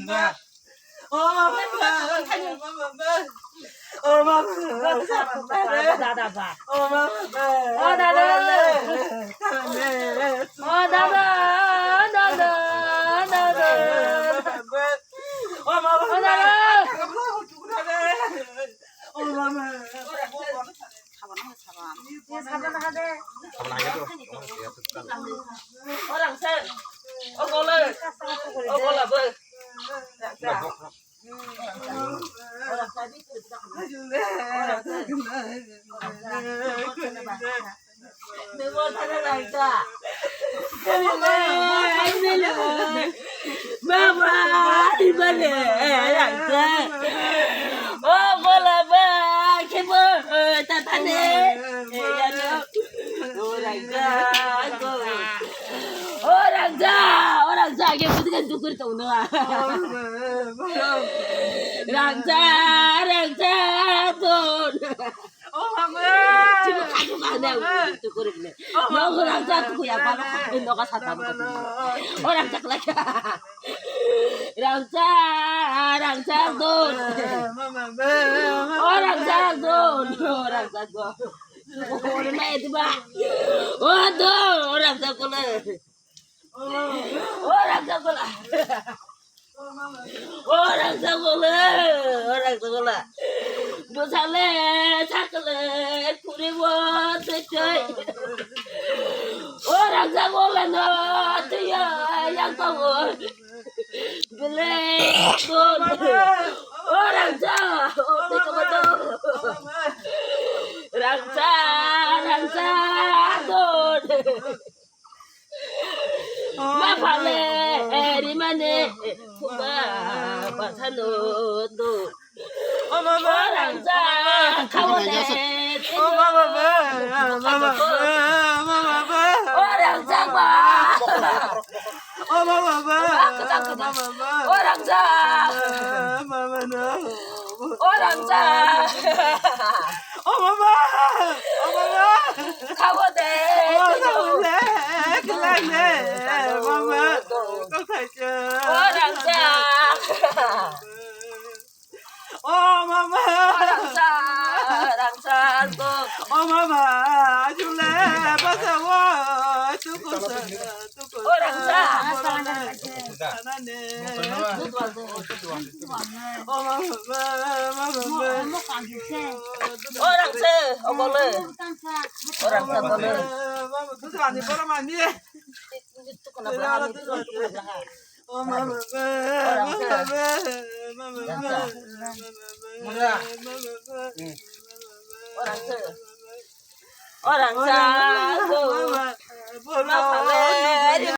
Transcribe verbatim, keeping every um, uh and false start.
O mama, mama, mama. O mama, mama. Dada ba. O mama, mama. O dada. O dada, dada, dada. O mama, o dada. O mama. Orang sen, o golo, o golo bo. Baba, ibale, rangsa. O bola ba, kebo, tatane. O rangsa, o rangsa, o rangsa, ke putkan tukur tong no. Rangsa, rangsa, ton. O mama. Chini kaju kane, tukur ne. No, o rangsa tuku ya, bana, no ka sata. O rangsa kelai. Rangsa, rangsa, ton. O rangsa, ton. O rangsa, ton. O rangsa, ton. O rangsa, ton. O rangsa, ton. O rangsa, ton. O rangsa, ton. Bwsale, sakale, khuri bo, tei, tei. O rangsa, ton, no, tei, ya, yang, ton. Belai, ton. O rangsa, o tei tongma ton. Rangsa, rangsa, ton. Ma pale, eri mane, kuma, pasano, ton. O mama. O rangsa, kawo de. O mama, mama, mama, mama. O rangsa ba. O mama, mama. Mama, mama. O rangsa. Mama, no. O rangsa. O mama. O mama. Kawo de. O kawo de. Kelai de. Mama. Kok thai cha. O rangsa. O mama. Rangsa, rangsa, go. O mama, ajule, basa wo, tu ko sa, tu ko sa. O rangsa. Anane. O mama, mama, mama. O rangsa, o bole. O rangsa, bole. Mama, tu ani bora mani. Orang sa, go.